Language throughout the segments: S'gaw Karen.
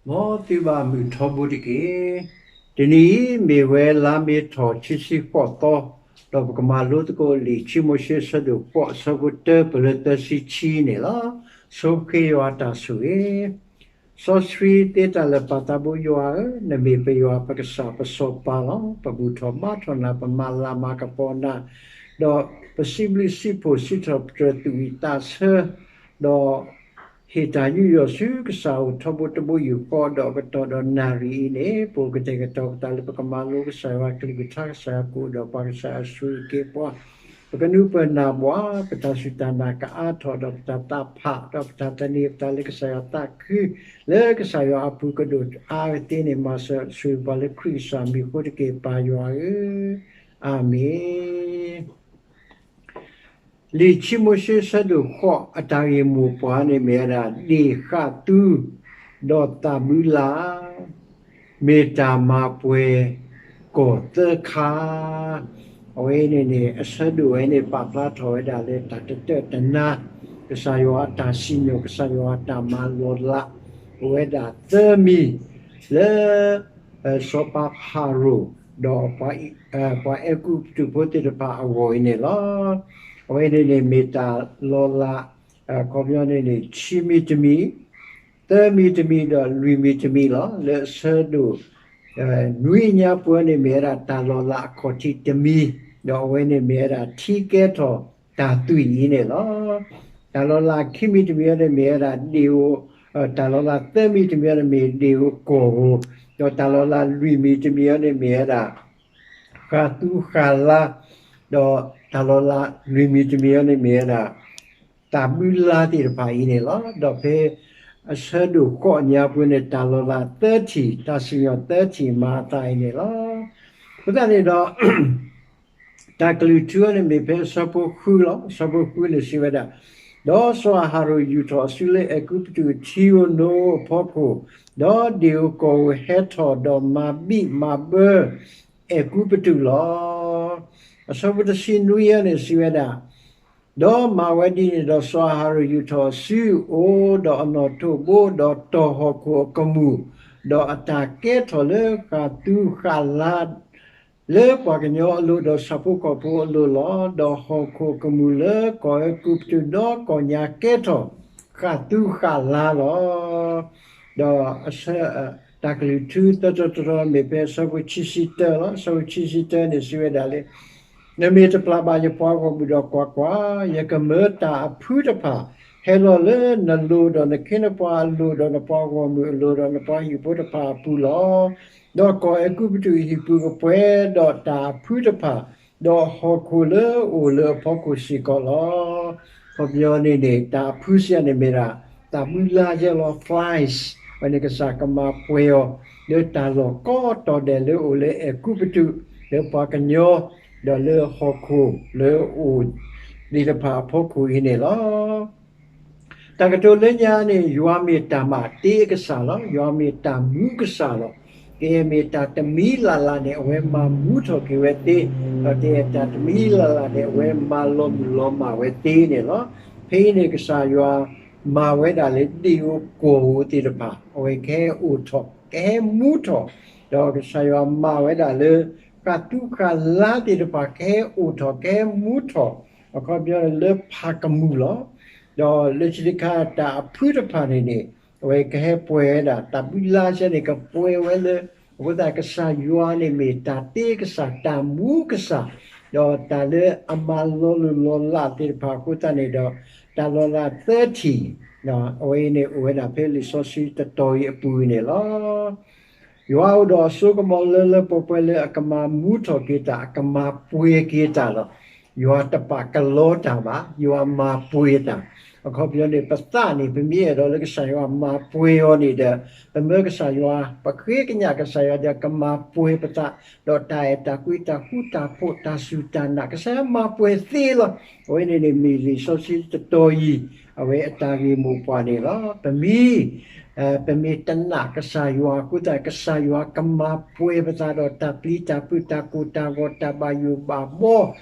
မ်သုဘၣ်မုၢ်ထီဘိတက့ၢ်. တနံၤအံၤမ့ၢ်ဝဲလါမ့ၤထီၣ်ခံဆံဃိးသီ, ဒီးပကမၤလိသကိးလံာ်ခံမိၤၡ့အဆၢဒိၣ်ဃိး အဆၢဖိတၢ ပလၢသၢဆံခံန့ၣ်လီၤ. ဆိဃ့ယွၤတၢ်ဆိၣ်ဂ့ၤ. စီဆှံသ့တၢ်လၢာ်ပၢ်သးဘိယွၤဧၢ, နမ့ၢ်ပယွၤပကစၢ်ပစီၤပၤလီၤ. ပဘူၣ်ထီၣ်ဘါထီၣ်နၤ, ပမၤလၤမၤကပီၤနၤ, ဒီးပစံးဘျုးစံးဖှိၣ်စံးထီၣ်ပတြၢၤသူၣ်ဝံၣ်သးဆၢ, ဒီး ဟ့ၣ်တၢ်ယူးယီၣ်ဆူကစၢ်အိၣ်ထီဘိတဘိယူၢ်ဃီ, ဒီးကတီၢ်ဒီးနၣ်ရံၣ်အံၤန့ၣ် ပအိၣ်ကတဲာ်ကတီၤပသးလၢပကမၤလိကစၢ်ယွၤကလုၢ်ကထါ, ကစၢ်ယွၤကအိၣ်ဒီးပှၤ, ကစၢ်ယွၤဆိၣ်ဂ့ၤက့ၤပှၤ, ပကနၢ်ပၢၢ်နၢ်ပၢၢ်, ပတၢ်စူၢ်တၢ်နာ်ကအါထီၣ်, ဒီးပတၢ်သးဖး, ဒီးပတၢ်သန့ၤပသးလၢကစၢ်ယွၤသးခု, လၢကစၢ်ယွၤအပူၤကဒိၣ်အါကသ့န့ၣ်, မၤစၢၤဆိၣ်ဂ့ၤပှၤလၢခရံာ်ကစၢ်မံၤအဃိတက့ၢ်, ပၢ်ယွၤဧၢ, အၤမ့ၣ်. လံာ်ခံမိၤၡ့ဆၢဒိၣ်ဃိး အတၢ်ဂ့ၢ်မိၢ်ပှၢ်န့ၣ်မ့ၢ်ဝဲဒၣ် ဒ့ၣ်ဃးသူ, ဒီးသးဘုလၢ်, မ့ၢ်တၢ်မၤပှဲၤကီၢ်သၢခါ. အဝဲန့ၣ်န့ၣ် အဆၢဒိၣ်ဝဲန့ၣ် ပာ်ဖျါထီၣ်ဝဲဒၣ်လၢတၢ်တတၢၢ်တနါ, ကစၢ်ယွၤအတၢ်စံၣ်ညီၣ်, ကစၢ်ယွၤအတၢ်မၤလီၤလး, အိၣ်ဝဲဒၣ်သၢမံၤ, လၢ စီၤပၤဖၤရိၤ, ဒီး ပှၤအဲၤကူပတူးဖိသ့ၣ်တဖၣ်အဂီၢ်အံၤန့ၣ်လီၤ. အဝဲန့ၣ်န့ၣ်မ့ၢ်တၢ်လီၤလး, အခီပညီန့ၣ်န့ၣ် ခံမံၤတမံၤ, သၢမံၤတမံၤဒီးလွံၢ်မံၤတမံၤလီၤ. လၢအဆၢဒိၣ် နွံညါပှဲၤန့ၣ်မ့ၢ်ဝဲဒၣ်တၢ်လီၤလးအခီၣ်ထံးတမံၤ, ဒီးအဝဲန့ၣ်မ့ၢ်ဝဲဒၣ်ထံကဲထီၣ်တၢ်သွံၣ်အံၤန့ၣ်လီၤ. တၢ်လီၤလးခံမံၤတမံၤအံၤန့ၣ်မ့ၢ်ဝဲဒၣ်ဒ့ၣ်ဧိၤ, တၢ်လီၤလးသၢမံၤတမံၤအံၤန့ၣ်မ့ၢ်ဒ့ၣ်ဧိၤကီၢ်ဧိၤ, ဒီးတၢ်လီၤလးလွံၢ်မံၤတမံၤအံၤန့ၣ်မ့ၢ်ဝဲဒၣ် ဃးသူဃးလါ, ဒီးတၢ်လီၤလးလွံၢ်မံၤတမံၤအံၤန့ၣ်မ့ၢ်ဝဲဒၣ် သးဘုလါသ့ၣ်တဖၣ်အံၤန့ၣ်လီၤ. ဒီးဖဲအဆၢဒိၣ်ဃိးညါပှဲၤန့ၣ် တၢ်လီၤလးသၢထံၣ်, တၢ်စံၣ်ညီၣ်သၢထံၣ်မၤအသးအံၤန့ၣ်လီၤ. အဃိသတးန့ၣ်ဒီး တၢ်ကလုၢ်ထူအံၤန့ၣ်မ့ၢ်ဖဲအဆၢဖိဃုလီၤ. အဆၢဖိဃုန့ၣ်စံးဝဲဒၣ်, ဒီးစီၤအၤဟရိၣ်ယူာ်ထီၣ်အစုလၢအဲၤကူပတူးအထံဧိၤနိဧိၤအဖီခိၣ်, ဒီးဒ့ၣ်ဧိၤကီၢ်ဧိၤဟဲထီၣ်, ဒီးမၤဘံၣ်မၤဘၢ အဲၤကူပတူးလီၤ. အဆၢဖိတဆံနွံအံၤန့ၣ်စံးဝဲဒၣ်, ဒီးမၤဝဲဒ်န့ၣ်ဒီး စီၤအၤဟရိၣ်ယူာ်ထီၣ်အစု, အိၣ်ဒီးအနီၣ်ထိးဘိ, ဒီးတီၢ်ဟီၣ်ခိၣ်အကမူၣ်, ဒီးအတၢ်ကဲထီၣ်လၢဃးသူဃးလါ လၢပှၤကညီအလိၤ, ဒီးဆၣ်ဖိကီၢ်ဖိအလိၤလီၤ. ဒီးဟီၣ်ခိၣ်အကမူၣ်လၢကီၢ်အဲၤကူပတူးဒီကီၢ်ညါကဲထီၣ်ဃးသူဃးလါလီၤ. ဒီး တၢ်ကလုၢ်ထူသၢတီတီတီမ့ၢ်ဖဲအဆၢဖိခံဆံတၢလီၤ. အဆၢဖိခံဆံတၢန့ၣ်စံးဝဲဒၣ်လၢ နမ့ၢ်တပျၢ်ဘၣ်ယပှၤဂီၢ်မုၢ်ဒီးကွၢ်ကွၢ်, ယကမၢတၢ်အဖုတဖၣ် ဟဲလီၤလၢနလိၤ, ဒီးနခ့နပှၤအလိၤ, ဒီးနပှၤဂီၢ်မုၢ်အလိၤ, ဒီးနပှၤဟံၣ်ဖိတဖၣ်အပူၤလီၤ. ဒီးကီၢ်အဲၤကူပတူးအဟံၣ်ပူၤကပှဲၤဒီးတၢ်အဖုတဖၣ်, ဒီးဟီၣ်ခိၣ်လၢအအိၣ်လၢအဖီခိၣ်စ့ၢ်ကီးလီၤ. ခီပညီန့ၣ်န့ၣ် တၢ်အဖုစံးန့ၣ်မ့ၢ်ဒၣ် သးဘုလါယဲလီၤ flies, ဝဲန့ၣ်ကစၢ်ကမၤပှဲၤအီၤ လၢတၢ်လီၢ်ကိးတီၤဒဲးလၢအအိၣ်လၢအဲၤကူပတူး, လၢပှၤကညီ, ဒီးလၢဟီၣ်ခိၣ်လၢအအိၣ်သ့ၣ်တဖၣ်အဖီခိၣ်အံၤန့ၣ်လီၤ. တၢ်ကတိၤလၢညါန့ၣ် ယွၤမ့ၢ်တၢ်မၤတ့အကစၢ်လီၤ. ယွၤမ့ၢ်တၢ်မူကစၢ်လီၤ. ကယဲၢ်မ့ၢ်တၢ်တမံၤလၢ်လၢ်န့ၣ် အဝဲမၤမူထီၣ်က့ၤဝဲသ့, ဒီးကယဲၢ်တၢ်တမံၤလၢ်လၢ်န့ၣ် အဝဲမၤလီၤမုၢ်လီၤမၢ်ဝဲသ့န့ၣ်လီၤ. ဖဲအံၤန့ၣ် ကစၢ်ယွၤမၤဝဲဒၣ်လၢဒ့ၣ်ဧိၤကီၢ်ဧိၤသ့ၣ်တဖၣ် အဝဲကဟဲအိၣ်ထီၣ် ကဟဲမူထီၣ်, ဒီးကစၢ်ယွၤမၤဝဲဒၣ်လၢ ဃးသူဃးလါသ့ၣ်တဖၣ် ကဟဲအိၣ်ထီၣ် ကဟဲမူထီၣ်, အခီပညီလၢဖးကမူၣ်လီၤ. ဒီးလၢခံတခါတၢ်အဖုတဖၣ်န့ၣ်န့ၣ် အဝဲကဟဲပှဲၤဝဲဒၣ် သးဘုလါစဲန့ၣ် ကပှဲၤဝဲလၢ အဃိသတးကစၢ်ယွၤန့ၣ်မ့ၢ်တၢ်တ့ကစၢ် တၢ်မူကစၢ်, ဒီးတၢ်လၢအမၤလီၤလိၢ်လီၤလးသ့ၣ်တဖၣ်အဃိသတးန့ၣ်ဒီး တၢ်လီၤလးသၢထံၣ် အဝဲအံၤန့ၣ်အိၣ်ဝဲဒၣ်ဖဲလံာ်စီဆှံတတီၤအံၤအပူၤအံၤန့ၣ်လီၤ. ယွၤအိၣ်ဒီးအစိကမီၤလၢလၢပှဲၤပှဲၤလၢအကမၤမူထီၣ်က့ၤတၢ် အကမၤပှဲၤက့ၤတၢ်လီၤ. ယွၤတပာ်ကလီတၢ်ဘၣ်, ယွၤမၤပှဲၤတၢ်. အခီပညီန့ၣ် ပသးန့ၣ် ပမ့ၢ်အဲၣ်ဒိးလၢကစၢ်ယွၤမၤပှဲၤအီၤန့ၣ်ဒီး ပမၢကစၢ်ယွၤ, ပဃ့ကညးကစၢ်ယွၤဒီးကမၤပှဲၤပသး, ဒီးတၢ်အဲၣ်တၢ်ကွံ တၢ်ဃူတၢ်ဖိး တၢ်စူၢ်တၢ်နာ် ကစၢ်ယွၤမၤပှဲၤသ့လီၤ. အဝဲန့ၣ်န့ၣ် မ့ၢ်လံာ်စီဆှံတတီၤအံၤ အဝဲအတၢ်ဂ့ၢ်မိၢ်ပှၢ်န့ၣ်လီၤ. ပမံၤ ပမ့ၢ်တနာ်ကစၢ်ယွၤအဃိသတး ကစၢ်ယွၤကမၤပှဲၤပသးဒီးတၢ်ပျံၤတၢ်ဖုး တၢ်ကိၢ်တၢ်ဂီၤ တၢ်ဘၣ်ယိၣ်ဘၣ်ဘီ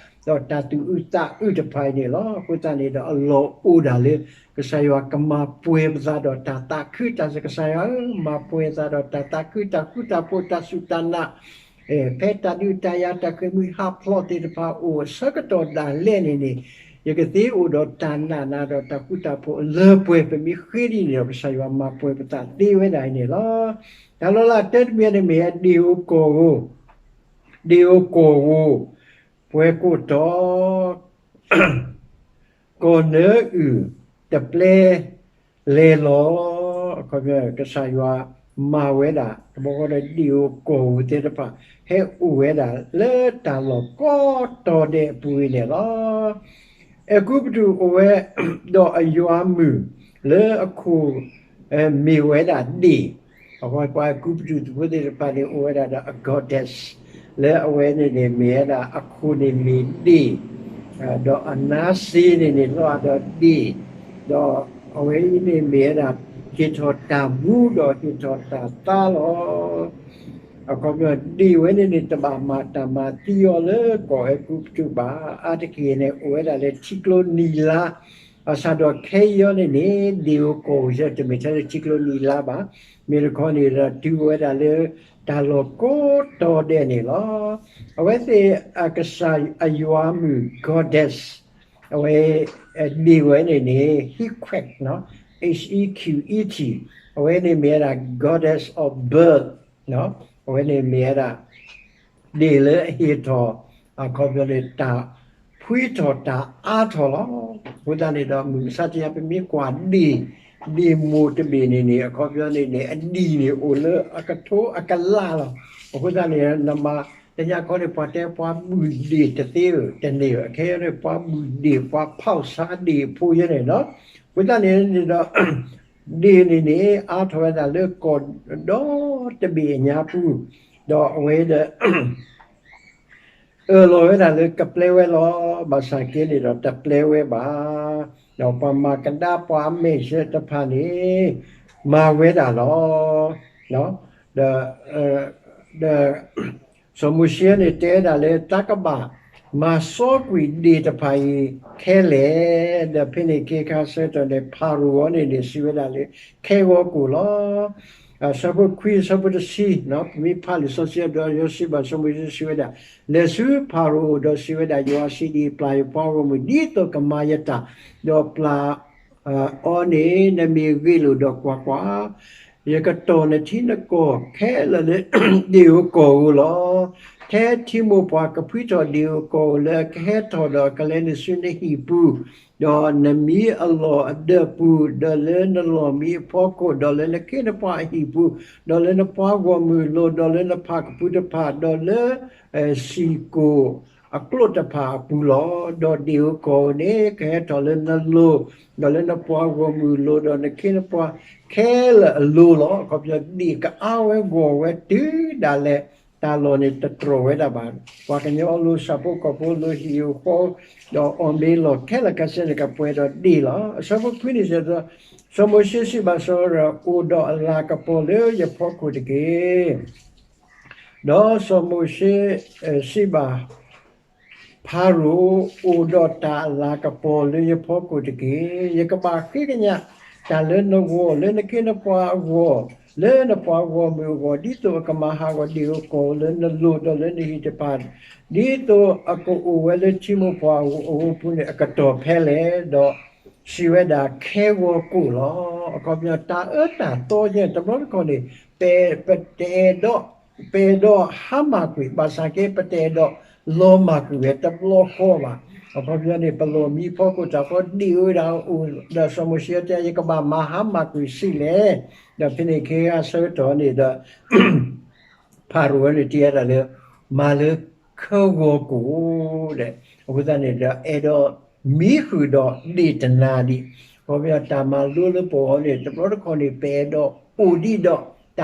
ဒီးတၢ်သူၣ်အုးသးအုးတဖၣ်အံၤန့ၣ်လီၤ. အဃိသတးန့ၣ်ဒီးအလီၢ်အိၣ်ဒၣ်လၢ ကစၢ်ယွၤကမၤပှဲၤပသးဒီးတၢ်သးခု တၢ်ကစၢ်ယွၤဧၢ မၤပှဲၤသးဒီးတၢ်သးခု တၢ်ဃူတၢ်ဖိး တၢ်စူၢ်တၢ်နာ် ဖဲတၢ်ဒုးတၢ်ယၤ တၢ်ဃ့ၢ်မှံဟးဖျိးသ့ၣ်တဖၣ်အိၣ်အဆၢကတီၢ်ဒၣ်လဲာ်န့ၣ်န့ၣ် ယကသ့အိၣ်ဒီးတၢ်နာ်နၤဒီးတၢ်ဃူတၢ်ဖိးအလၢပှဲၤ ပမ့ၢ်ဃ့ဒ်န့ၣ်ဒီး ကစၢ်ယွၤမၤပှဲၤပသးသ့ဝဲဒၣ်အံၤန့ၣ်လီၤ. တၢ်လီၤလးတၢတမံၤန့ၣ်မ့ၢ်ဒ့ၣ်ဧိၤကီၢ်ဧိၤ, ဒ့ၣ်ဧိၤကီၢ်ဧိၤ, ပှၤကိးတီ ကီၢ်နၢအုၣ်တပျဲလဲၤလီၤ. အခီပညီ ကစၢ်ယွၤမၤဝဲဒၣ် တဘျီဃီဒီးဒ့ၣ်ဧိၤကီၢ်ဧိၤသ့ၣ်တဖၣ် ဟဲအိၣ်ဝဲဒၣ်လၢတၢ်လီၢ်ကိးတီၤဒဲးအပူၤအံၤန့ၣ်လီၤ. အဲၤကူပတူးအိၣ်ဝဲ ဒီးအယွၤမုၢ်လၢအခိၣ် မ့ၢ်ဝဲဒၣ်ဒ့ၣ်, အဃိပှၤအဲၤကူပတူးဖိသ့ၣ်တဖၣ်န့ၣ် အိၣ်ဝဲဒၣ်ဒီးအ goddess လၢအဝဲန့ၣ်န့ၣ်မ့ၢ်ဝဲဒၣ်အခိၣ်န့ၣ်မ့ၢ်ဒ့ၣ်, ဒီးအနါစ့န့ၣ်န့ၣ်လီၤဒီးဒ့ၣ်, ဒီးအဝဲအံၤန့ၣ်မ့ၢ်ဝဲဒၣ် ဟ့ၣ်ထီၣ်တၢ်မူဒီးဟ့ၣ်ထီၣ်တၢ်သါလီၤ. အခီပညီဒ့ၣ်ဝဲန့ၣ်န့ၣ် တဘၣ်မၤတၢ်မၤသံအီၤလၢကီၢ်အဲၤကူပတူးဘၣ်. အါတက့ၢ်န့ၣ် အိၣ်ဝဲဒၣ်လၢထံကျိနံၤလါ ဘၣ်ဆၣ်ဒီးခဲအံၤအီၤန့ၣ်န့ၣ် ဒ့ၣ်ဧိၤကီၢ်ဧိၤ တမ့ၢ်ထဲလၢထံကျိနံၤလါဘၣ်. မ့ၢ်တခီန့ၣ်ဒီးတုၤဝဲဒၣ်လၢတၢ်လီၢ်ကိးတီၤဒဲးန့ၣ်လီၤ. အဝဲသ့ၣ်အကစၢ်အယွၤမုၣ် goddess အဝဲ ဒ့ၣ်ဝဲန့ၣ်န့ၣ် Heqet, H E Q E T, အဝဲန့ၣ်မ့ၢ်ဝဲဒၣ် goddess of birth, အဝဲန့ၣ်မ့ၢ်ဝဲဒၣ် ဒ့ၣ်လၢအဟ့ၣ်ထီၣ် အခီပညီန့ၣ် တၢ်ဖှံထီၣ်တၢ်အါထီၣ်လီၤ. အဃိသတးန့ၣ်ဒီး မုၢ်မဆါတနံၤအံၤ ပမ့ၢ်ကွၢ်ဒ့ၣ်, ဒ့ၣ်မိၢ်တဘ့ၣ်န့ၣ်န့ၣ် အခီပညီန့ၣ်န့ၣ် အဒံၣ်န့ၣ်အိၣ်လၢအကထိအကလးလီၤ. အဃိသတးန့ၣ် နမၤသ့ၣ်ညါခီန့ၣ် ပှၤတဲပှၤဘုၣ်ဒ့ၣ်တသ့ဧၢ, တန့ၢ်ဧၢ, အခဲအံၤန့ၣ် ပှၤဘုၣ်ဒ့ၣ် ပှၤဖီၣ်ဆါဒ့ၣ်ဖိယဲန့ၣ်လီၤ. အဃိသတးန့ၣ်န့ၣ်ဒီး ဒ့ၣ်န့ၣ်န့ၣ် အါထီၣ်ဝဲဒၣ်လၢကီၢ်ဒီတဘ့ၣ်အညါပူၤ, ဒီးအဝဲဒီး အၢၣ်လီၤဝဲဒၣ်လၢကပျဲဝဲလီၤ. ဘၣ်ဆၣ်က့န့ၣ်ဒီးတပျဲဝဲဘၣ်. ဒီးပှၤမၤကဒါပှၤအမဲာ်ဆှးတဖၣ်န့ၣ် မၤဝဲဒၣ်လီၤ. ဒီး ဒီး စီၤမိၤၡ့န့ၣ်တဲဒၣ်လၢ တၢ်ကဘၣ်မၤစီကွံာ်ဒ့ၣ်တဖၣ်အံၤခဲလၢာ်, ဒီးဖဲန့ၣ်အခါဆၢကတီၢ်န့ၣ် ဖၤရိၤအံၤန့ၣ်န့ၣ် စံးဝဲဒၣ်လၢ ခဲဂီၤကိၣ်လီၤ. အဆၢဖိခွံ အဆၢဖိတဆံ, ပမ့ၢ်ဖးလံာ်စီဆှံဒီး ယွၤစံးဘၣ်စီၤမိၤၡ့စံးဝဲဒၣ်, လဲၤဆူဖၤရိၤအအိၣ်ဒီးစံးဝဲဒၣ်, ယွၤစံးဒ်အံၤ, ပျၢ်ယပှၤဂီၢ်မုၢ် ဒ်သိးကမၤယတၢ်, ဒီးပျၢ် အီၤန့ၣ် နမ့ၢ်ဂ့ၢ်လိာ်ဒီးကွၢ်ကွၢ်, ယကတီၢ်နထံနကီၢ်ခဲလၢာ်လၢ ဒ့ၣ်ဧိၤကီၢ်ဧိၤလီၤ. ထဲထံမိၢ်ပှၢ်ကဖှံထီၣ်ဒ့ၣ်ဧိၤကီၢ်ဧိၤ လၢအကဟဲထီၣ်ဒီးအကလဲၤနုာ်ဆူနဟံၣ်ပူၤ, ဒီးနမံၤအလီၢ်အဒၢးပူၤ, ဒီးလၢနလီၢ်မံအဖီခိၣ်, ဒီးလၢနခ့နပှၤအဟံၣ်ပူၤ, ဒီးလၢနပှၤဂီၢ်မုၢ်အလိၤ, ဒီးလၢနဖၣ်ကပူၤတဖၣ်, ဒီးလၢ စံၣ်ကိၣ်အကျိာ်တဖၣ်အပူၤလီၤ. ဒီးဒ့ၣ်ဧိၤကီၢ်ဧိၤန့ၣ် ကဟဲထီၣ်လၢနလိၤ, ဒီးလၢနပှၤဂီၢ်မုၢ်အလိၤ, ဒီးနခ့နပှၤခဲလၢာ်အလိၤလီၤ. အခီပညီ ဒ့ၣ်ကအါဝဲဂီၢ်ဝဲတုၤဒၣ်လဲာ် တၢ်လီၢ်န့ၣ်တတြီၢ်ဝဲဒၣ်ဘၣ်. ပှၤကညီအလိၤ ဆၣ်ဖိကီၢ်ဖိအလိၤ ဟံၣ်ဧိၤဃီ ဒီးအီၣ်မ့ၤလီၢ်ခဲလၢာ်ခဲဆ့န့ၣ် ကပှဲၤဒီးဒ့ၣ်လီၤ. အဆၢဖိခွံန့ၣ်စံး, စီၤမိၤၡ့စံးဘၣ်စီၤအၤဟရိၣ်, အိၣ်ဒီးအလၤကပီၤလၢယဖီခိၣ်တက့ၢ်. ဒီးစီၤမိၤၡ့ စံးဘၣ်ဖၤရိၤ, အိၣ်ဒီးတၢ်အလၤကပီၤလၢယဖီခိၣ်တက့ၢ်. ယကဘၣ်ဃ့ကညးတၢ်လၢနဂီၢ်, လၢနခ့နပှၤအဂီၢ်, လၢနပှၤဂီၢ်မုၢ်အဂီၢ်, ဒ်သိးအကမၤဟးဂီၤဒ့ၣ်ဧိၤကီၢ်ဧိၤလၢနလိၤ, ဒီးလၢနဟံၣ်တဖၣ်, ဒ်သိးအကအိၣ်ဝဲလၢထံမိၢ်ပှၢ်အဂီၢ်ပူၤန့ၣ် အကတီၢ်ဖဲလဲၣ်. ဒီးစံးဝဲဒၣ် ခဲဂီၤကိၣ်လီၤ. အခီပညီ တၢ်အၢတၢ်သီယဲၢ် တဘျီတခီၣ်န့ၣ် ပ ပတအဲၣ်ဒိး ပအဲၣ်ဒိးဟါမၢ်ကွံာ်, ဘၣ်ဆၣ်က့ ပတအဲၣ်ဒိးလီၤမၢ်ကွံာ်ဝဲတဘျီဃီဘၣ်. အခီပညီန့ၣ် ပလီၢ်မံဖီခိၣ်တၢ်ဃီ ဒ့ၣ်ဝဲဒၣ်အိၣ်, ဒီးစီၤမိၤၡ့တဲ ယကဘၣ်မၤဟါမၢ်ကွံာ်ဆံးလဲၣ်. ဒီးဖဲန့ၣ်အခါဆၢကတီၢ်န့ၣ်ဒီး ဖၤရိၤန့ၣ်တဲဒၣ်လၢ မၤလၢခဲဂီၤကိၣ်ဒီး အဃိသတးန့ၣ်ဒီး အဲၣ်ဒိးမံဃုာ်ဒီးဒ့ၣ်တနၤဒံး. အခီပညီ တၢ်မၤလိလၢပဂီၢ်န့ၣ် တဘျီတခီၣ်န့ၣ် ပအဲၣ်ဒိးအိၣ်ဒံးဒီး တၢ်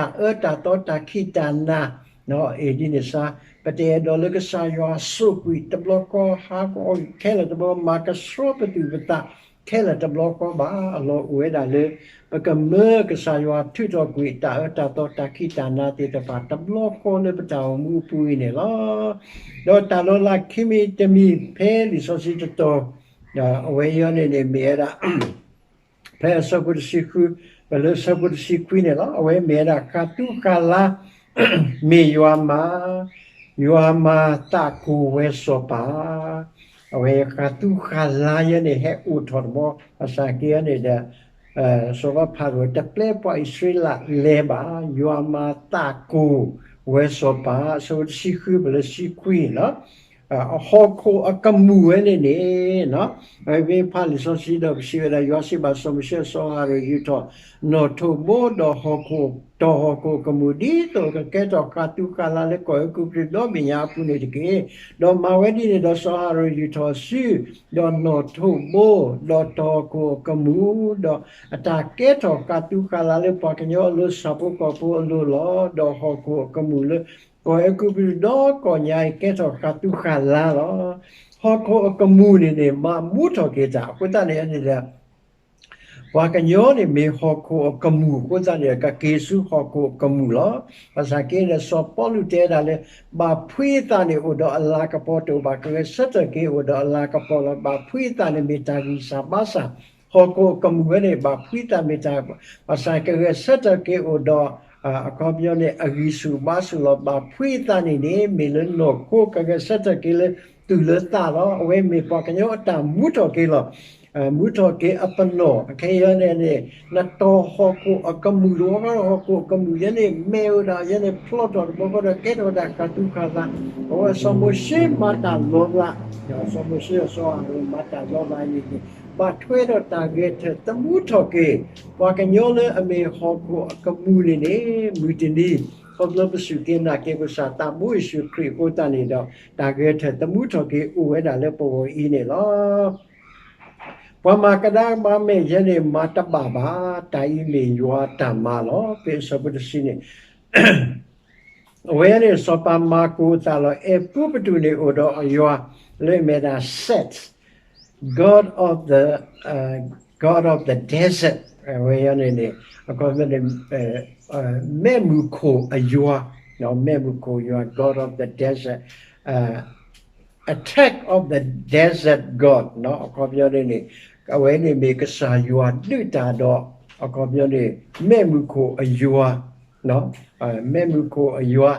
အၢတၢ်သီ တၢ်ခံးတၢ်နၤ, အ့ၣ်ဒ်န့ၣ်စါ, ပတအဲၣ်ဒိးလၢကစၢ်ယွၤစိာ်ကွံာ်တဘျီဃီ ဟးဂီၤခဲလၢာ်တဘျီ မၤကဆှီပသူၣ်ပသး တၢ်ကမၣ်တၢ်အဲၣ်ခဲလၢာ်တဘျီဃီဘၣ်. အလီၢ်အိၣ်ဝဲဒၣ်လၢ ပကမၢကစၢ်ယွၤထုးထီၣ်ကွံာ်တၢ်အၢတၢ်သီတၢ်ခံးတၢ်နၤသ့ၣ်တဖၣ်တဘျီဃီလၢပတၢ်အိၣ်မူအပူၤအံၤန့ၣ်လီၤ. ဒီးတၢ်လီၤလးခံမံၤတမံၤဖဲလံာ်စီဆှံတတီၤ အဝဲအံၤန့ၣ်န့ၣ်မ့ၢ်ဝဲဒၣ် ဖဲအဆၢဖိတဆံဃု ပလၢဆၢဖိတဆံခွံန့ၣ်လီၤ. အဝဲမ့ၢ်ဝဲဒၣ်ဃးသူဃးလါ မ့ၢ်ယွၤမၤ, ယွၤမၤသးကိၢ်ဝဲစီၤပၤ, အဝဲဃးသူဃးလါယဲန့ၣ်ဟဲအိၣ်ထီၣ်တဘျီ ဘၣ်ဆၣ်က့န့ၣ်ဒီး စီၤပၤဖၤရိၤတပျဲပှၤအံၣ်စရ့လးလဲၤဘၣ်, ယွၤမၤသးကိၢ်ဝဲစီၤပၤ, အဆၢဖိတဆံဃုပလၢဆံခွံန့ၣ်လီၤ. ဟီၣ်ခိၣ်အကမူၣ်ဝဲန့ၣ်န့ၣ် ပမ့ၢ်ဖးလံာ်စီဆှံဒီးပစံးဝဲဒၣ် ယွၤစံးဘၣ်စီၤမိၤၡ့စီၤအၤဟရိၣ် ယူာ်ထီၣ်နီၣ်ထိးဘိ ဒီးဟီၣ်ခိၣ်တီၢ်ဟီၣ်ခိၣ်အကမူၣ် ဒ်သိးကကဲထီၣ်ဃးသူဃးလါလၢကီၢ်အဲၤကူပတူးဒီဘ့ၣ်ညါအပူၤန့ၣ်တက့ၢ်. ဒီးမၤဝဲဒ်န့ၣ်ဒီးစီၤအၤဟရိၣ်ယူာ်ထီၣ်စု ဒီးနီၣ်ထိးဘိ ဒီးတီၢ်ဟီၣ်ခိၣ်အကမူၣ်, ဒီးအတၢ်ကဲထီၣ်ဃးသူဃးလါလၢပှၤကညီအလိၤ ဆၣ်ဖိကီၢ်ဖိအလိၤလီၤ. ဒီးဟီၣ်ခိၣ်အကမူၣ်လၢ ကီၢ်အဲၤကူပတူးဒီကီၢ်ညါအံၤကဲထီၣ်ဃးသူဃးလါလီၤ. ဟီၣ်ခိၣ်အကမူၣ်န့ၣ်န့ၣ် မၤမူထီၣ်က့ၤတၢ်အဃိသတးန့ၣ်န့ၣ်ဒီး ပှၤကညီန့ၣ်မ့ၢ်ဟီၣ်ခိၣ်အကမူၣ်အဃိသတးန့ၣ် ကက့ၤဆူဟီၣ်ခိၣ်အကမူၣ်လီၤ. ဘၣ်ဆၣ်က့န့ၣ် စီၤပီလူးတဲဒၣ်လၢ ဘၣ်ဖှံသးန့ၣ်အိၣ်ဒီးအလၤကပီၤတအိၣ်ဘၣ်, ကဂဲၤဆၢထၢၣ်က့ၤအိၣ်ဒီးအလၤကပီၤလီၤ. ဘၣ်ဖှံသးန့ၣ်မ့ၢ်တၢ်ဂံၢ်စၢ်ဘါစၢ်, ဟီၣ်ခိၣ်အကမူၣ်ဝဲန့ၣ် ဘၣ်ဖှံသးမ့ၢ်တၢ် ဘၣ်ဆၣ်ကဂဲၤဆၢထၢၣ်က့ၤအိၣ်ဒီး အခီပညီန့ၣ် အဂံၢ်ဆူၣ်ဘါဆူၣ်လီၤ. ဘၣ်ဖှံသးန့ၣ်န့ၣ် မ့ၢ်လၢနီၢ်ခိကဂဲၤဆၢထၢၣ်က့ၤလၢသူၣ်လၢသးလီၤ. အဝဲမ့ၢ်ပှၤကညီအတၢ်မူထီၣ်က့ၤလီၤ. မူထီၣ်က့ၤအပနီၣ် အခဲအံၤန့ၣ်န့ၣ် နတီၢ်ဟီၣ်ခိၣ်အကမူၣ်တဝီဃီဒီး ဟီၣ်ခိၣ်အကမူၣ်ယဲန့ၣ် မဲာ်အိၣ်ဒၣ်ယဲန့ၣ် ဖျီထီၣ်တဘျီဃီဒီး ကဲထီၣ်ဝဲဒၣ်ဃးသူဃးလါ. အဝဲစီၤမိၤၡ့မၤတၢ်လီၤလး, စီၤမိၤၡ့ဒီးစီၤအၤဟရိၣ်မၤတၢ်လီၤလးအံၤန့ၣ် ဘၣ်ထွဲဒီးတၢ်ဂဲၤထၢၣ်သမူထီၣ်က့ၤ ပှၤကညီလၢအမ့ၢ်ဟီၣ်ခိၣ်အကမူၣ်န့ၣ်န့ၣ် မုၢ်တနံၤ ခီဖျိပစူၢ်က့ၤနာ်က့ၤ ပကစၢ်သးဘိယ့ၣ်ၡူးခရံာ်အဃိသတးန့ၣ်ဒီး တၢ်ဂဲၤထၢၣ်သမူထီၣ်က့ၤအိၣ်ဝဲဒၣ်လၢပဂီၢ်အံၤန့ၣ်လီၤ. ပှၤမၤကဒါကဘၣ်မဲာ်ယဲန့ၣ် မၤတဘၣ်ဘၣ်, တၢ်အံၤမ့ၢ်ယွၤတၢ်မၤလီၤ. ဖဲအဆၢဖိတဆံန့ၣ် အဝဲန့ၣ်စီၤပၤမၤကိၢ်အသးလီၤ. အဲၤကူပတူးန့ၣ်အိၣ်ဒီးအယွၤ လၢအမ့ၢ်ဒၣ် Set, God of the, God of the desert, အဝဲန့ၣ်န့ၣ် အခီပညီန့ၣ် မဲးမုၢ်ခိၣ်အယွၤ, မဲးမုၢ်ခိၣ်အယွၤ God of the desert, attack of the desert god အခီပညီန့ၣ်န့ၣ် အဝဲန့ၣ်မ့ၢ်ကစၢ်ယွၤဒုးတၢ်ဒီး အခီပညီန့ၣ် မဲးမုၢ်ခိၣ်အယွၤ, မဲးမုၢ်ခိၣ်အယွၤ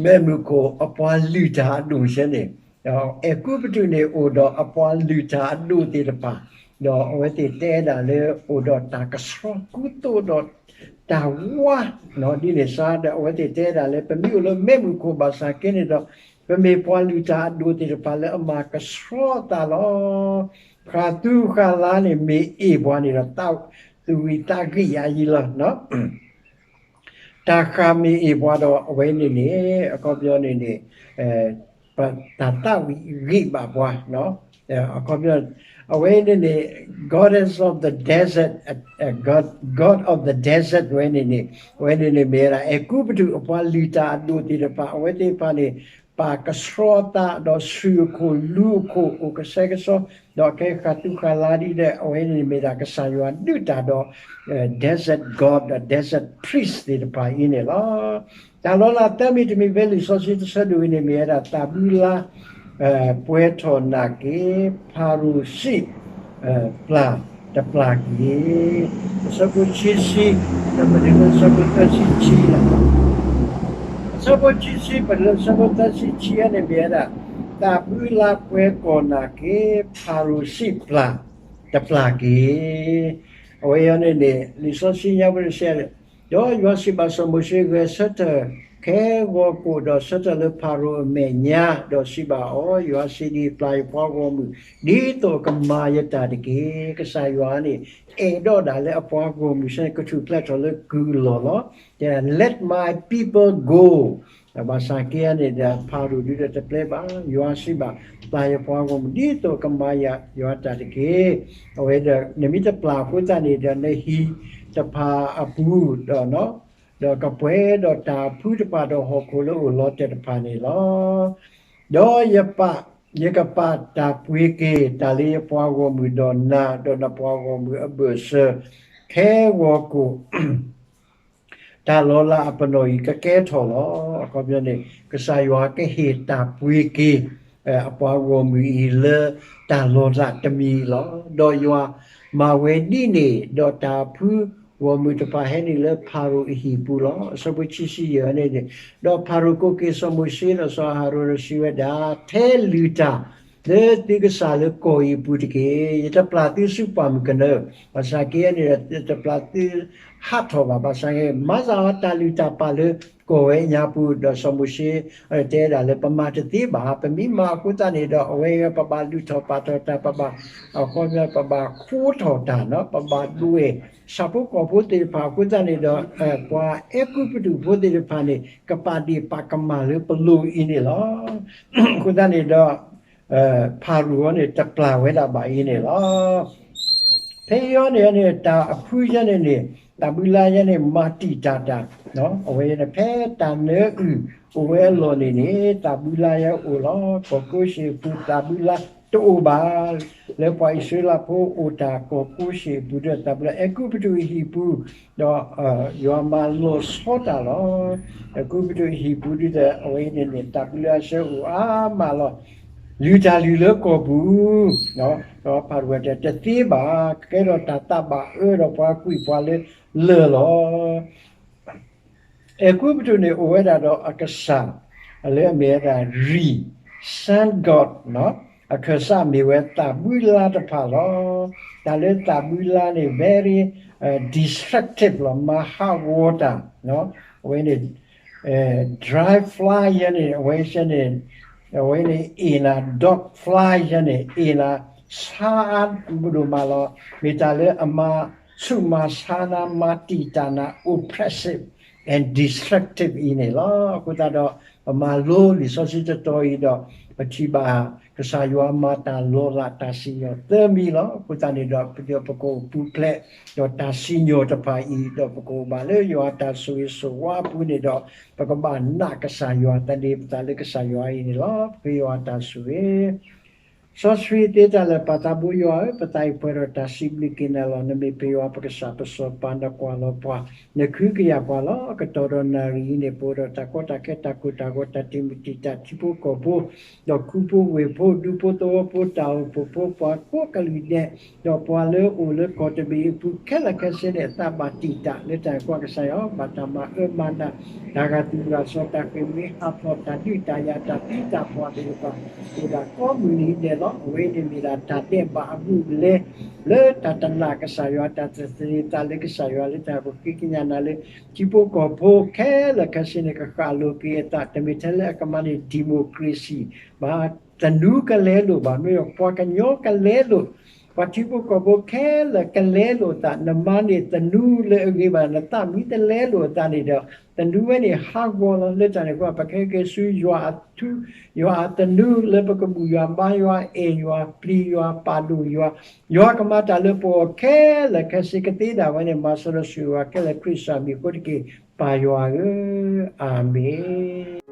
မဲးမုၢ်ခိၣ်အပှၤလုၢ်တၢ်အဒိၣ်ယဲန့ၣ်, အဲၤကူပတူးန့ၣ် အိၣ်ဒီးအပှၤလုၢ်တၢ်အဒိၣ်သ့ၣ်တဖၣ်, ဒီးအဝဲသ့ၣ်တဲဒၣ်လၢ အိၣ်ဒီးတၢ်ကဆှီကူသိးဒီးတၢ်ဝါ, ဒ်န့ၣ်စါဒီး အဝဲသ့ၣ်တဲဒၣ်လၢ ပမ့ၢ်အိၣ်လၢမဲးမုၢ်ခိၣ်ဘၣ်ဆၣ်က့န့ၣ်ဒီး ပမ့ၢ်ပှၤလုၢ်တၢ်အဒိၣ်သ့ၣ်တဖၣ်လၢအမၤကဆှီအသးလီၤ. ဃးသူဃးလါန့ၣ် မ့ၢ်အ့ၣ်ပှၤန့ၣ်ဒီး သးဝံၣ်သးဂံၢ်ယၤယံလီၤ. တၢ်ဃးမ့ၢ်အ့ၣ်ပှၤဒီး အဝဲန့ၣ်န့ၣ် အခီပညီန့ၣ်န့ၣ် တၢ်သးဝံၣ်ဂံၢ်ဘၣ်ပှၤ, အခီပညီ အဝဲန့ၣ်န့ၣ် goddess of the desert, god, god of the desert ဝဲန့ၣ်န့ၣ် အဝဲန့ၣ်န့ၣ်မ့ၢ်ဝဲဒၣ် အဲၤကူပတူးအပှၤလုၢ်တၢ်အဒိၣ်သ့ၣ်တဖၣ် အဝဲသ့ၣ်တဖၣ်န့ၣ် ပာ်ကဆှီအသးဒီးဆူၣ်အခိၣ်လူအခိၣ်အိၣ်ကဆှဲကဆှီ, ဒီးကဲဃးသူဃးလါဒ်ဒီး အဝဲန့ၣ်မ့ၢ်ဒၣ်ကစၢ်ယွၤဒုးတၢ်ဒီး desert god ဒီး desert priest သ့ၣ်တဖၣ်အံၤန့ၣ်လီၤ. တၢ်လီၤလးသၢမံၤတမံၤဖဲလံာ်စီဆှံတဆၢဒိၣ်အံၤန့ၣ် မ့ၢ်ဝဲဒၣ်တၢ်ဘုလါ ပှဲၤထီၣ်နာ်က့ၤ ဖၤရိၤၡံ ပျၢ်တပျၢ်က့ၤ, အဆၢဖိခံဆံ ဒီးပတုၤလၢအဆၢဖိသၢဆံခံလီၤ. အဆၢဖိခံဆံ ပတုၤလၢအဆၢဖိသၢဆံခံန့ၣ်မ့ၢ်ဝဲဒၣ် တၢ်ဘုလါပှဲၤထီၣ်နာ်က့ၤ ဖၤရိၤၡံပျၢ်တပျၢ်က့ၤ, အဝဲအံၤန့ၣ်န့ၣ် လံာ်စီဆှံညါပတဲ ဒီးယွၤစံးဘၣ်စီၤမိၤၡ့ ဂဲၤဆၢထၢၣ်ခဲဂီၤကိာ်ဒီးဆၢထၢၣ်လၢဖၤရိၤအမဲာ်ညါ, ဒီးစံးဘၣ်အီၤ, ယွၤစံးဒ်အံၤ, ပျၢ်ယပှၤဂီၢ်မုၢ် ဒ်သိးအကမၤယတၢ်တက့ၢ်. ကစၢ်ယွၤန့ၣ် အဲၣ်ဒိးဒၣ်လၢအပှၤဂီၢ်မုၢ်ဆၢန့ၣ် ကထူၣ်ဖျဲးထီၣ်လၢကုၢ်အလီၢ်လီၤ. Let my people go. ဘၣ်ဆၣ်က့န့ၣ်ဒီး ဖၤရိၤဒုးဒီးတပျဲဘၣ်, ယွၤစံးဘၣ်, ပျၢ်ယပှၤဂီၢ်မုၢ် ဒ်သိးကမၤယၤ ယွၤတၢ်တက့ၢ်. အဝဲဒီး နမ့ၢ်တပျၢ်အဃိသတးန့ၣ်ဒီး နဟံၣ်တဖၣ်အပူၤဒီး ဒီးကပှဲၤဒီးတၢ်ဖုတဖၣ်ဒီးဟီၣ်ခိၣ်လၢအိၣ်လီၤတဲာ်တဖၣ်န့ၣ်လီၤ. ဒီးယပာ် ယကပာ်တၢ်ပှ့ၤက့ၤတၢ်လၢယပှၤဂီၢ်မုၢ်ဒီးနၤ, ဒီးနပှၤဂီၢ်မုၢ်အဘၢၣ်စၢၤ, ခဲဂီၤကိာ် တၢ်လီၤလးအပနီၣ်အံၤကကဲထီၣ်လီၤ. အခီပညီန့ၣ် ကစၢ်ယွၤကဟ့ၣ်တၢ်ပှ့ၤက့ၤ အပှၤဂီၢ်မုၢ်အံၤလၢတၢ်လီၤလးတမံၤအံၤလီၤ. ဒီးယွၤမၤဝဲဒ်န့ၣ်, ဒီးတၢ်ဖုဂီၢ်မုၢ်တဖၣ်ဟဲနုာ်လၢဖၤရိၤအဟံၣ်ပူၤလီၤ. အဆၢဖိခံဆံယဲၢ်န့ၣ်, ဒီးဖၤရိၤကိးက့ၤစီၤမိၤၡ့ဒီးစီၤအၤဟရိၣ်ဒီးစံးဝဲဒၣ်, ထဲလုၢ်တၢ် လၢသုကစၢ်လၢကီၢ်အံၤအပူၤတက့ၢ်. ယတပျၢ်သုဆူပှၢ်မုၢ်ကနၢ, ဘၣ်ဆၣ်က့န့ၣ်ဒီး ယတပျၢ်သုဟးထီၣ်ဘၣ်. ဘၣ်ဆၣ်န့ၣ် မၤစၢၤအီၤတၢ်လုၢ်တၢ်ပာ်လၢကီၢ်ဝဲညါပူၤ, ဒီးစီၤမိၤၡ့တဲဒၣ်လၢပမၤတသ့ဘၣ်, ပမ့ၢ်မၤအဃိသတးန့ၣ်ဒီး အဝဲပဘၣ်လုၢ်ထီၣ်ပာ်ထီၣ်တၢ်, ပဘၣ်, အခီပညီ ပဘၣ်ခိးထီၣ်တၢ်, ပဘၣ်ဒွဲၣ်ဆၣ်ဖိကီၢ်ဖိသ့ၣ်တဖၣ်အဃိသတးန့ၣ်ဒီး ပှၤအဲၤကူပတူးဖိသ့ၣ်တဖၣ်န့ၣ် ကပာ်ဒ့ၣ်ပာ်ကမၣ်လၢပလိၤအံၤန့ၣ်လီၤ. အဃိသတးန့ၣ်ဒီး ဖၤရိၤန့ၣ် တပျၢ်ဝဲဒၣ်ဘၣ်အံၤန့ၣ်လီၤ. ဖဲအံၤန့ၣ်န့ၣ် တၢ်အဖုယဲန့ၣ်န့ၣ် တၢ်ဘုလါယဲန့ၣ် မၤတံာ်တာ်တၢ်, အဝဲန့ၣ် ဖဲတၢ်နၢအုၣ်အိၣ်ဝဲအလီၢ်န့ၣ်န့ၣ် တၢ်ဘုလါယဲအိၣ်လီၤ. ကီၢ်ကိးၡ့ၣ်အပူၤ တၢ်ဘုလါတအိၣ်ဘၣ်. လၢပှၤအံၣ်စရ့လးဖိအိၣ်တၢ်ကီၢ်ကိးၡ့ၣ်အပူၤဒီး တၢ်ဘုလါ အဲၤကူပတူးအဟံၣ်ပူၤ, ဒီးယွၤမၤလီၤဆီတၢ်လီၤ. အဲၤကူပတူးအဟံၣ်ပူၤဒ်သိး အဝဲအံၤန့ၣ်န့ၣ် တၢ်ဘုလါယဲအိၣ်အါမးလီၤ. လုၢ်တၢ်လုၢ်လၢကီၢ်ပူၤ, ဒီးဖၤရိၤတဲတသ့ဘၣ်, ကကဲထီၣ်တၢ်သးဘၣ်အၢဒီးပှၤကွံာ်ပှၤလၢလၢၢ်လီၤ. အဲၤကူပတူးန့ၣ် အိၣ်ဝဲဒၣ်ဒီးအကစၢ် လၢအမ့ၢ်ဝဲဒၣ် Re, Sun God, အခၢၣ်စးမ့ၢ်ဝဲသးဘုလါတဖၣ်လီၤ. တၢ်လၢသးဘုလါန့ၣ် very destructive လီၤ, မၤဟးဂီၤတၢ်, အဝဲန့ၣ် dry fly ယဲန့ၣ် အဝဲန့ၣ် အဝဲန့ၣ်အ့ၣ်နၤ dog fly ယဲန့ၣ် အ့ၣ်နၤဆါအါဒိၣ်မးလီၤ. မ့ၢ်တၢ်လၢအမၤဆူၣ်မၤဆါနၤ မၤတံာ်တာ်နၤ oppressive and destructive အံၤန့ၣ်လီၤ. အဃိသတးဒီး ပမၤလိလံာ်စီဆှံတတီၤအံၤဒီး ပထံၣ်ဘၣ် ကစၢ်ယွၤမၤတၢ်လီၤလးတၢ်စံၣ်ညီၣ်သၢမံၤလီၤ. အဃိသတးန့ၣ်ဒီး ပကပကအိၣ်ပူၤဖျဲး ဒီးတၢ်စံၣ်ညီၣ်တဖၣ်အံၤ ဒီးပကအိၣ်ဘၣ်လၢယွၤအတၢ်ဆိၣ်ဂ့ၤဆိၣ်ဝါအပူၤန့ၣ်ဒီး ပကဘၣ်နာ်ကစၢ်ယွၤ သန့ၤပသးလၢကစၢ်ယွၤအံၤန့ၣ်လီၤ. ပဃ့ယွၤအတၢ်ဆိၣ်ဂ့ၤ စီဆှံသ့တၢ်လၢာ် ပၢ်သးဘိယွၤဧၢ, ပသးအံၤပှဲၤဒီးတၢ်စံးဘျုးက့ၤနၤလီၤ. နမ့ၢ်ပယွၤပကစၢ်ပစီၤပၤ နကွၢ်လီၤပှၤ, နခုကယာ်ပှၤလီၤ. ကတီၢ်ဒီးနၣ်ရံၣ်အံၤန့ၣ် ပအိၣ်ဒီးတၢ်ကီတၢ်ခဲ တၢ်ကိၢ်တၢ်ဂီၤ တၢ်တံာ်မုၢ်တံာ်တာ် ထံဖိကီၢ်ဖိ ဒီးခူဖိဝ့ၢ်ဖိ ဒူဖိသဝီဖိ တၢ်အိၣ်ဖှိၣ်ဖိ ပှၤကိးကလုာ်ဒဲး ဒီးပှၤလၢအအိၣ်လၢကီၢ်တဘ့ၣ်အပူၤခဲလၢာ်ခဲဆ့န့ၣ် အသးဘၣ်တံာ်တာ်လၢတၢ်ကွၢ်ကစၢ်ယွၤ ဘၣ်တၢ်မၤအၢမၤနး တၢ်ဂာ်သူၣ်ဂာ်စီၤ တၢ်ဃ့ၢ်မှံဟးဖျိး တၢ်ဒုးတၢ်ယၤ တၢ်သံတၢ်ပှၢ်သ့ၣ်တဖၣ် အိၣ်ဒၣ်ကိးမုၢ်နံၤဒဲးလီၤ. အဝဲန့ၣ်မ့ၢ်ဒၣ်တၢ်ဒဲးဘးအဘူးအလဲ လၢတၢ်တနာ်ကစၢ်ယွၤ တၢ်တသန့ၤသးလၢကစၢ်ယွၤ လၢတၢ်ကဃ့ကညးနၤလၢ ထံဖိကီၢ်ဖိခဲလၢာ်ခဲဆ့န့ၣ် ကဃၣ်လိၤက့ၤအသး တမ့ၢ်ထဲလၢအကမၤန့ၢ် democracy ဘၣ် တနူကလဲလိာ်ဘၣ် မ့ၢ်ပှၤကညီကလဲလိာ် ပှၤထံဖိကီၢ်ဖိခဲလၢာ်ကလဲလိာ်အသး နမၤန့ၢ်တနူလၢအဂ့ၤဘၣ် နသးမ့ၢ်တလဲလိာ်အသးန့ၣ်ဒီး တနူဝဲန့ၣ်ဟးဂီၤလီၤ လၢတၢ်န့ၣ်အဃိ ပကဟဲက့ၤဆူယွၤအထူ ယွၤအတနူလၢပကဘူၣ်ယွၤဘါယွၤအဲၣ်ယွၤပျံၤယွၤပာ်ဒိၣ်ယွၤ ယွၤကမၤတၢ်လၢပဂီၢ်ခဲလၢာ်ခဲဆ့ကသ့ဒၣ်ဝဲန့ၣ် မၤစၢၤဒီးဆိၣ်ဂ့ၤဝဲခဲလၢာ် ခရံာ်စၢ်မံၤအဃိတက့ၢ် ပၢ်ယွၤဧၢ, အၤမ့ၣ်.